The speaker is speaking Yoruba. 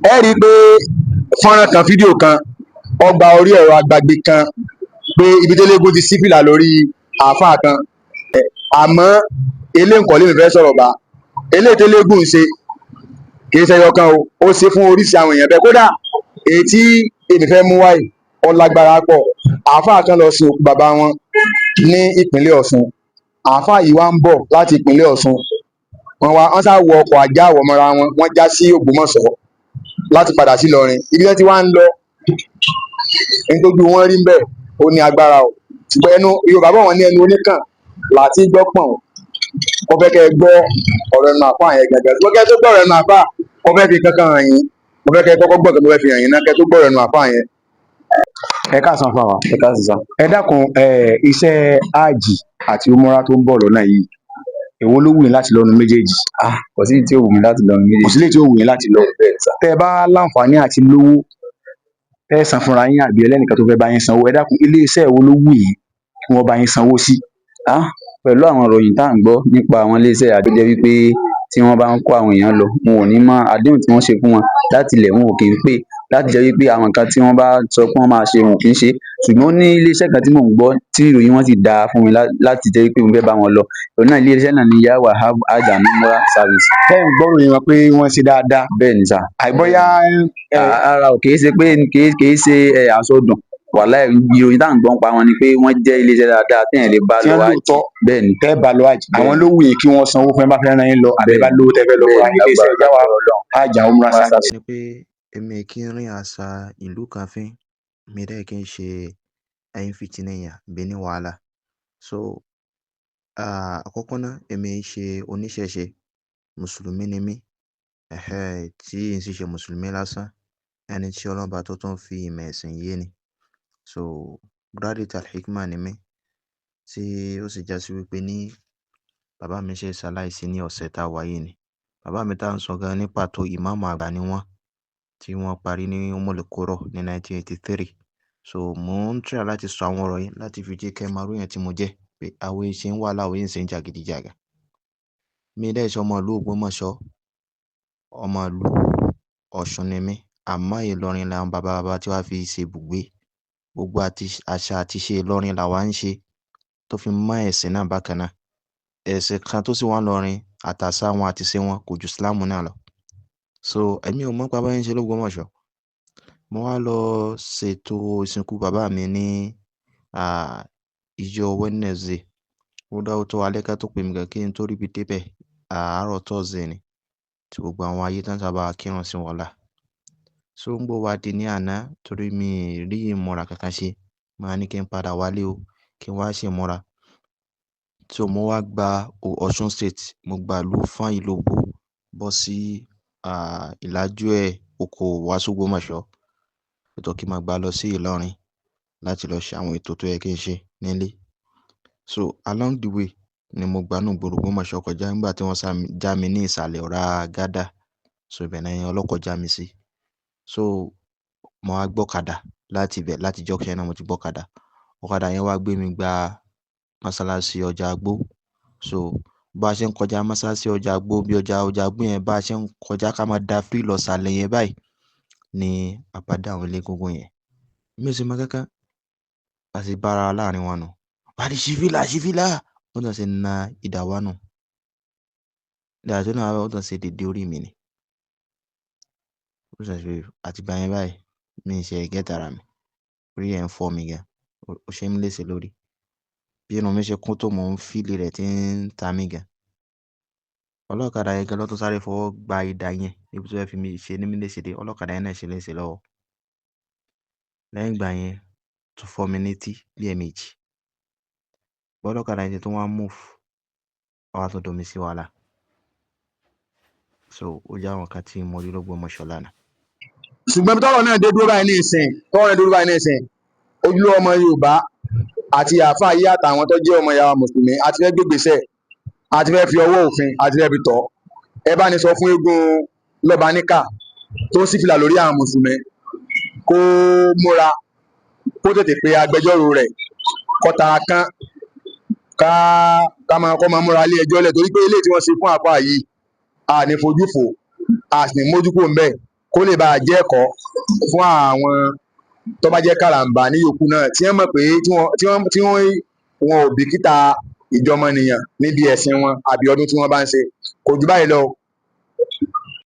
Ẹ rí i pé fọ́nrán kan, fídíò kan, ọgbà orí ẹ̀rọ agbagbe kan pé ibi tẹ́lẹ́gùn ti sí fìlà lórí àáfàá kan. Àmọ́ eléyìí kọ́ lèmi fẹ́ sọ̀rọ̀ bá. Eléyìí tẹ́lẹ́gùn ń ṣe kì í ṣe ẹyọ kan o, ó ṣe fún oríṣi àwọn èèyàn bẹ́ẹ̀. Kódà èyí tí èmi fẹ́ mú wáyé ó lágbára pọ̀. Àáfàá kan lọ sin òkú bàbá wọn ní ìpínlẹ̀ Ọ̀ṣun. Àáfàá yìí wá ń bọ̀ láti ìpínlẹ̀ Ọ̀ṣun, wọ́n wá wọ́n sá wọ ọkọ̀ ajá àwọ̀ mọ́ra wọn, wọ́n já sí Ògbómọ̀ṣọ́ láti padà sí Ìlọrin. Ibi tí wọ́n ti wá ń lọ, nítorí wọ́n rí ń bẹ̀, ó ní agbára o. Ṣùgbọ́n ẹnu Yorùbá bọ̀, wọ́n ní ẹnu oníkàn láti gbọ́ pọ̀n. Mo fẹ́ kẹ́ ẹ gbọ́ ọ̀rọ̀ ẹnu àfáà yẹn gẹ́gẹ́. Ṣùgbọ́n kẹ́ ẹ tó gbọ́ ọ̀rọ̀ ẹnu àfáà, mo fẹ́ fi kankan hàn yín. Mo fẹ́ kẹ́ ẹ kọ́kọ́ gbọ́ nǹkan mo fẹ́ fi hàn yín náà kẹ́ ẹ tó gbọ́ ọ̀rọ̀ ẹnu àfáà yẹn. Ẹ káàsán fún wa. Ẹ káàsán sá. Ẹ dákun, ẹ iṣẹ́ ájì àti umura tó ń bọ̀ lọ́nà yìí, èwo ló wù yín láti lọ nu méjèèjì? Ah, kò sí tí ò wù mí láti lọ ní Kò méjèèjì. sí lè tí ò wù yín láti lọ. Bẹ́ẹ̀ sá. Tẹ́ ẹ bá láǹfààní àti lówó tẹ́ ẹ san fúnra yín àbí ẹlẹ́nìkan tó fẹ́ bá yín sanwó, ẹ dákun, ilé iṣẹ́ wo ló wù yín kí wọ́n bá yín sanwó sí? Ah, pẹ̀lú àwọn ìròyìn tá à ń gbọ́ nípa àwọn iléeṣẹ́ àjọ, jẹ́ wípé tí wọ́n bá ń kó àwọn èèyàn lọ, wọn ò ní mọ àdéhùn tí wọ́n ṣe fún wọn láti ilẹ̀, wọn ò kì í pé láti jẹ́ wípé àwọn nǹkan tí wọ́n bá sọ pé wọ́n máa ṣe, wọn ò kì í ṣe. Ṣùgbọ́n ó ní iléeṣẹ́ kan tí mò ń gbọ́ tí ìròyìn wọn sì dáa fún mi láti jẹ́ wípé mo fẹ́ bá wọn lọ. Òun náà, iléeṣẹ́ náà ní Yahweh Hajj and Umrah Service. Tẹ́ ẹ̀ ń gbọ́ ròyìn wọn pé wọ́n ṣe dáadáa? Bẹ́ẹ̀ ni sà. Àìbọ́yá ẹ Ara ò kì í ṣe pé kì í ṣe àsọdùn. Wàláì, ìròyìn tá à ń gbọ́ nípa wọn ni pé wọ́n jẹ́ iléeṣẹ́ dáadáa téèyàn lè bá tí lọ wọ́n hajj. Lóòótọ́. Bẹ́ẹ̀ ni. Tẹ́ ẹ bá lọ hajj, àwọn ló wù yín kí wọ́n sanwó fún ẹ bá fẹ́ rán yín lọ, àbí ẹ bá lówó tẹ́ fẹ́ lọ fún ilé iṣẹ́ Yahweh Hajj and Umrah Service? Ni pé èmi kì í rìn àṣà ìlú kan fín, mi dẹ̀ kí n ṣe ẹyin fìtínà èèyàn bí ní wàhálà. So, àkọ́kọ́ náà, èmi ń ṣe oníṣẹ̀ṣe, mùsùlùmí ni mí. Ẹ̀hẹ́, tí n sì ṣe mùsùlùmí lásán, ẹni tí Ọlọ́run bá tó tún fi ìmọ̀ ẹ̀sìn yé ni. So, graduate Al-Hikmah ni mí, tí ó sì jásí wípé ní bàbá mi ṣe ṣaláìsí ní ọ̀sẹ̀ tá a wà yìí ni. Bàbá mi tá ń sọ gan ní pàtó, ìmáàmù àgbà ni wọ́n, tí wọ́n parí ní Ummul Qura ní 1983. So, mò ń try láti sọ àwọn ọ̀rọ̀ yìí láti fi jẹ́ kí ẹ mọ irú èèyàn tí mo jẹ́, pé àwọn èé ṣe ń wàhálà, àwọn èé ṣe ń jàgídíjàgan. Mi dẹ̀ ṣe ọmọ ìlú Ògbómọ̀ṣọ́, ọmọ ìlú Ọ̀ṣun ni mí, àmọ́ Ìlọrin làwọn bàbá bàbá tí wàá fi ṣe ibùgbé. Gbogbo àti àṣà àti ìṣe Ìlọrin làwa ń ṣe, tó fi mọ́ ẹ̀sìn náà bákan náà. Ẹ̀sìn kan tó sì wà ńlọrin àtàṣà wọn àti ìṣe wọn kò ju Islam náà lọ. So, èmi ò mọ̀ nípa bọ́n ṣe ń ṣe l'Ógbómọ̀ṣọ́. Mo wá lọ ṣètò ìsìnkú bàbá mi ní ìjọ Wednesday. Ó dá tó alẹ́ ká tó pè mí gan kí n tó ríbi débẹ̀. Àárọ̀ Thursday ni tí gbogbo àwọn ayé tán sábà kírun sí wọn lá. So ń gbó wá di ní àná, torí mi rí ìmúra kankan ṣe. Mo wá ní kí n padà wálé o, kí n wá ṣe ìmúra. So mo wá gba Ọ̀ṣun State, mo gba ìlú Fọ́n Ìlóbù bọ́ sí Ìlájúẹ̀ oko wá s'Ógbómọ̀ṣọ́. Ètò kí n máa gbà lọ sí Ìlọrin láti lọ ṣe àwọn ètò tó yẹ kí n ṣe nílé. So along the way ni mo gba inú ìgboro Ògbómọ̀ṣọ́ kọjá nígbà tí wọ́n já mi ní ìsàlẹ̀ ọ̀rá gádà. So ibẹ̀ ni ọlọ́kọ̀ já mi sí. So mo wá gbọ́kadà láti ibẹ̀, láti junction náà mo ti gbọ́kadà. Ọ̀kadà yẹn wá gbé mi gba mọ́sálásí ọjà Agbó. So bá ṣe ń kọjá mọ́sálásí ọjà Agbó, bí ọjà Agbó yẹn bá ṣe ń kọjá ká máa da free lọ sàlẹ̀ yẹn báyìí ni a pàdé àwọn elégúngún yẹn. Mi ò sì mọ̀ kankan. A sì bá ara wa láàrin wọn nù. Wá ní ṣífìlà, ṣífìlà. Wọ́n tàn ṣe na idà wá nù. Idà tó náà wọ́n tàn ṣe dédé orí mi ni. Ó sì ṣe àti ìgbà yẹn báyìí mi ì ṣe get ara mi. Orí ẹ̀ ń fọ́ mi gan. Ó ṣe mí léṣe lórí. Bí irun mi ṣe kún tó, mò ń feel rẹ̀ tí ń ta mí gan. Ọlọ́kadà yẹn gan ló tún sáré fọwọ́ gba idà yẹn níbi tí ó fẹ́ fi mí ṣe ní mí léṣe dé. Ọlọ́kadà yẹn náà ṣe léṣe lọ́wọ́. Lẹ́yìn ìgbà yẹn, tún fọ́ mi létí bí ẹ̀ẹ̀mejì. Bí ọlọ́kadà yẹn tí tún wá move, ó wá tún domi sí wàhálà. So ó jẹ́ àwọn nǹkan tí mo rí l'Ógbómọ̀ṣọ́ lánàá. Ṣùgbọ́n ibi tọ́rọ̀ náà dé dúró báyìí ní ìsìn, tọ́rọ̀ náà dé dúró báyìí ní ìsìn, ojúlówó ọmọ Yorùbá àti àáfàá yìí àtàwọn tó jẹ́ ọmọ ìyá wa mùsùlùmí àti fẹ́ gbégbèsè, àti fẹ́ fi ọwọ́ òfin, àti fẹ́ fi tọ́. Ẹ bá ní sọ fún eégún lọ́ba níkà tó sì fìlà lórí àwọn mùsùlùmí kó múra, kó tètè pe agbẹjọ́rò rẹ̀, kó tara kán ká ká máa kó máa múra ilé ẹjọ́ lẹ̀, torí pé eléyìí tí wọ́n ṣe fún àáfàá yìí, a ní fojú fò, a sì ní mójú kúrò ńbẹ̀. Kó lè bá a jẹ́ ẹ̀kọ́ fún àwọn tó bá jẹ́ kàràǹbà ní yòókù náà tí wọ́n mọ̀ pé tí wọ́n wọn ò bìkítà ìjọmọnìyàn níbi ẹ̀sìn wọn àbí ọdún tí wọ́n bá ń ṣe. Kò jù báyìí lọ.